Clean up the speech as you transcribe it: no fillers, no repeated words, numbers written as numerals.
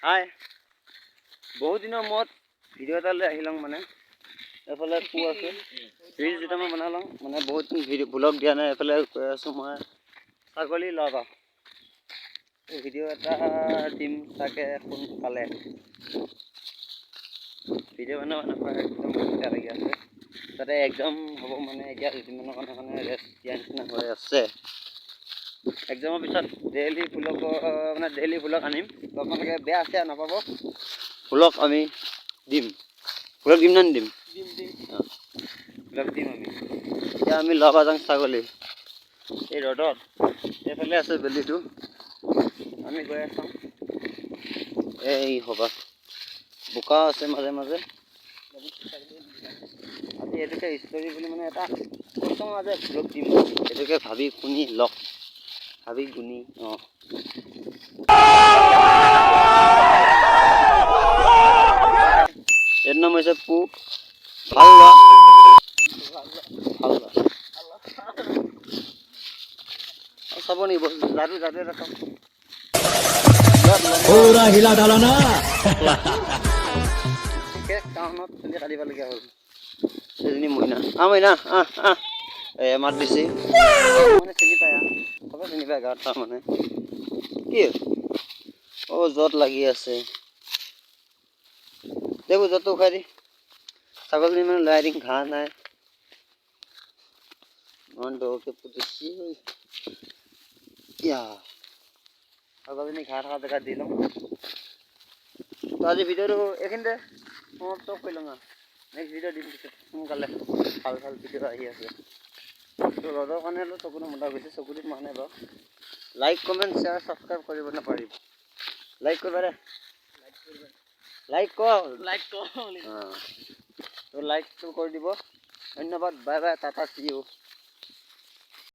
হাই, বহুত দিনৰ মূৰত ভিডিঅ' এটা লৈ আহি লওঁ। মানে এইফালে পু আছে, ৰিলচ দুটামান বনাই লওঁ। মানে বহুত দিন ভিডিঅ' ব্লগ দিয়া নাই। এইফালে গৈ আছোঁ মই ছাগলী ল'বা। ভিডিঅ' এটা দিম তাকে সোনকালে। ভিডিঅ' বনাব নাপায়, একদম বেয়া লাগি আছে। তাতে এক্সাম হ'ব, মানে এতিয়া দুদিনমানৰ কাৰণে মানে ৰেষ্ট দিয়া নিচিনা হৈ আছে। এক্সামৰ পিছত ডেইলি ব্লগ, মানে ডেইলি ব্লগ আনিম। তো আপোনালোকে বেয়া চেয়া নাপাব, ব্লগ আমি দিম। ব্লগ দিম নে নিদিম? দিম, দিম। অঁ, ব্লগ দিম আমি। এতিয়া আমি ল'বা যাওঁ ছাগলী এই ৰ'দত। এইফালে আছে বেলিটো, আমি গৈ আছোঁ। এই হ'বা বোকা আছে মাজে মাজে। আজি এইটোকে ষ্টৰি বুলি মানে এটা কৈছোঁ, মাজে ব্লগ দিম। এইটোকে ভাবি শুনি লওক, ভাবি গুণি। অঁ, এইটো নাম হৈছে পু। ভাল লোৱা, ভাল লোৱা। চাব নেকি যাদু? যাদু এটা চাওক। पूरा हिला डाला ना। বিশেষ কাৰণত চুলি কাটিবলগীয়া হ'ল। এজনী মইনা, আহ মইনা, আহ আহ। এ মাত দিছে, মানে চিনি পায়, চবে চিনি পায় গাঁৱত। তাৰমানে কি অ' য'ত লাগি আছে দেবো, য'ত উখাই দি ছাগলজনী মানে লৈ দিম। ঘাঁহ নাই, ইমান দৰকে পুতিছি। ইয়া, ছাগলজনী ঘাঁহ থকা জেগাত দি লওঁ। তো আজি ভিডিঅ'টো এইখিনিতে সমাপ্ত কৰি লওঁ। নেক্সট ভিডিঅ' দিম পিছত সোনকালে। ভাল ভাল ভিডিঅ' আহি আছে। তো ৰ'দৰ কাৰণে অলপ চকুটো মোটা গৈছে, চকুটোত মানে বাৰু। লাইক, কমেণ্ট, শ্বেয়াৰ, ছাবস্ক্ৰাইব কৰিব নাপাহৰিব। লাইক কৰিবা দে, লাইক কৰ। লাইক কৰ। অঁ, তো লাইকটো কৰি দিব। ধন্যবাদ, bye bye, tata, C U.